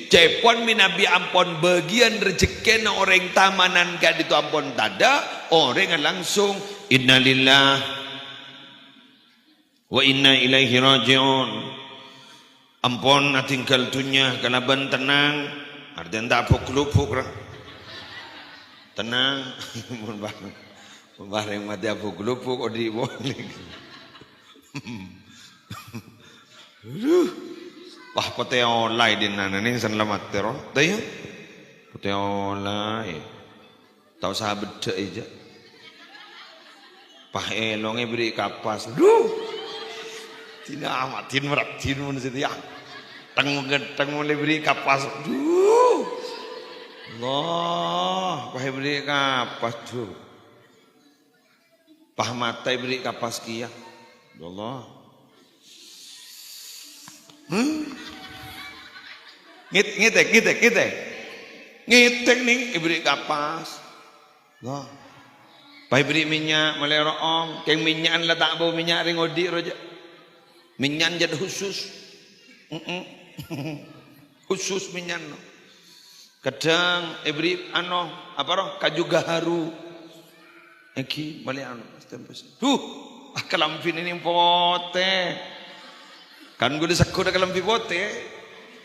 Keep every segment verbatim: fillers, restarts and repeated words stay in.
Ca'èpon mènabi ampon bâgiyân rejekkèna orèng tamanan ka'dinto ampon tadâ', orèngnga langsung, "Innalillah wa inna ilaihi raji'un." Ampon atinggal dhunnya kalabân tennang, artèna ta' abuk-lubuk, ra. Tennang, mon ba-, mon bareng matè abuk-lubuk, odi' polè. Aduh. Wah, potè ola è dinna nèng sen la matè ro. Tèya. Potè ola, è. Ta' osa beddhâ'è, jâ'. Pas èlongè èberri' kapas. Duh. Dina amatin meratin mon satèya. Teng-, teng molaè èberri' kapas. Duh. Allah, pas èberri' kapas, duh. Pas matè èberri' kapas kèya. Ya Allah. Hmm. Ngèt-, ngètèk, ngètèk, ngètèk. Ngètèk nèng èberri' kapas. Loh. Pas èberri' mènnya', molaè ro'om. Kèng mènnya'an la ta' bâu mènnya' rèng odi' ro, jâ'. Mènnya'an jât khusus. Mm-mm. Khusus mènnya'an. Kadhâng èberri' ano, apa ro? Kaju gaharu. Èngghi, molaè ano, pas tempes. Duh, ah, kalambhina nèng potè. Kan ghulâ segghut kalambhi potè.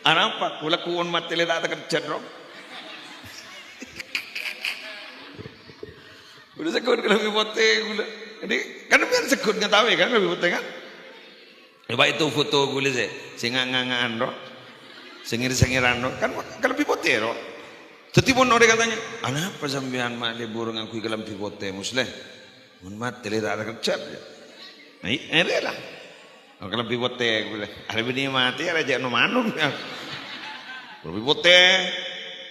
Anapa? Ghulâ kuon matè lè ta' takerjhât, ro. Ghulâ segghut kalambhi potè, ghulâ. Jadi, kan sampèyan segghut ngataowè, kan, kalambhi potè, kan? Coba itu foto ghulâ sè, sè nga-, nga-, nga'an, ro. Sè ngèr-sèngèran, ro. Kan kalambhi potè, ro. Dhâddhi, mon orèng katanya, "Anapa sampèyan ma' lebur ngangghuy kalambhi potè, Musleh?" Mon matè lè ta' takerjhât, ya. Nah, i-, èrè la. Kalambhi potè ghulâ. Arè binè matè, arè jâ' no manok, ya. Kalambhi potè.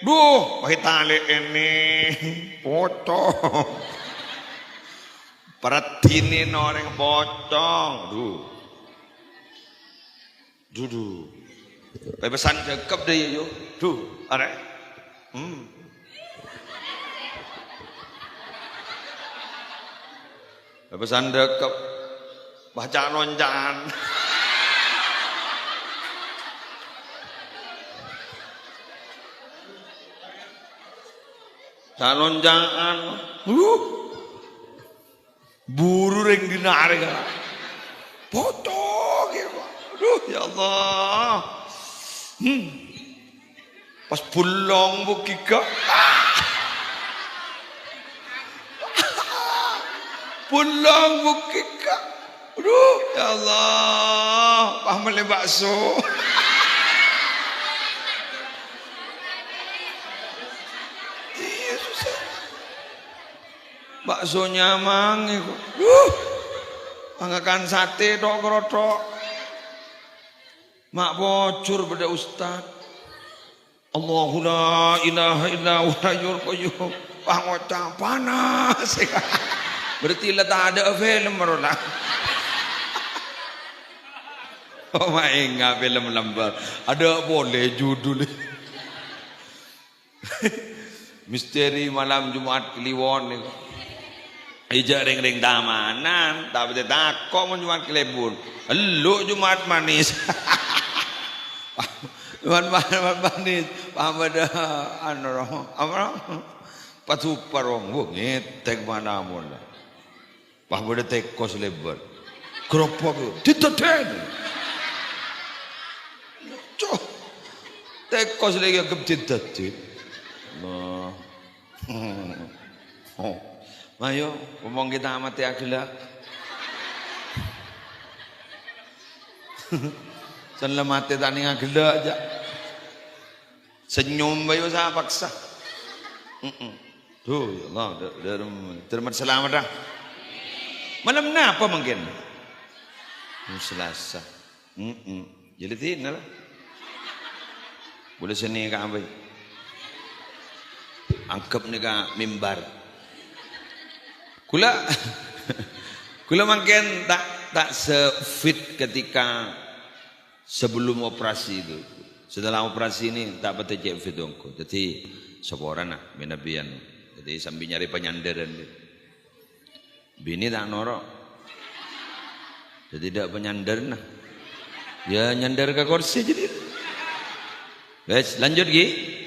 Duh, pas ètalè'è nèng. Pocong. Paraddhinè orèng pocong. Duh. Dudu. Pèpèsan dhâkep dâ' iyâ, yo. Duh, arè. Hmm. Pèpèsan dhâkep. Baca lonca'an. Ca' lonca'an. Huh. Buru rèng dinna' arè, ka. Pocong, ya, Pak. Aduh, ya Allah. Hmm. Pas bellong bukika. Bellong bukika. Aduh, ya Allah. Pas mellè bakso. Iya, susah. Bakso nyamangè, kok. Duh. Pangakan satè tok-kerotok. Ma' pojhur bâdâ ustad. Allahu la ilaha illa huwal hayyul qayyum. Pas ngoca' panas. Berarti la tadâ' film, ro, la. Oh, ma' enga' film lambâr. Adâ' polè judulnya. Misteri malam Jumat Kliwon nèko. Ijâ' rèng-rèng tamanan, tapè tako' mon Jumat Kliwon. Ellu' Jumat Manis. Jumat, Jumat Manis. Pas bâdâ, anu, ro, apa, ro? Pas super, ro. Wah, ngètèk mana mon. Pas bâdâ tèkos lèbât. Gropok, didadèn. Cok. Tèkos lagi anggep didadèn. Nah. Oh. Mayo, ngomong kita mati aghellâ'. Sen la matè ta' nèng aghellâ' jâ'. Senyum bhâi osa paksa. Mm-mm. Duh, ya Allah, dâ-, dâ-, dâ-, salamet, ah. Malem napa mangkèn? Malem Selasa. Mm-mm. Jadi tina, la. Bulâ sè nèka bhâi. Anggep nèka mimbar. Kaulâ, kaulâ mangkèn ta', ta' se-fit ketika sebelum operasi itu. Setelah operasi ini ta' patè cè' fit ongghu. Jadi, saporana, mènabi anu. Jadi, sambil nyari penyandaran. Binè ta' noro'. Jadi, dâ' penyandarna. Ya, nyandar ka korsi jadi. Wes, lanjut, Ki.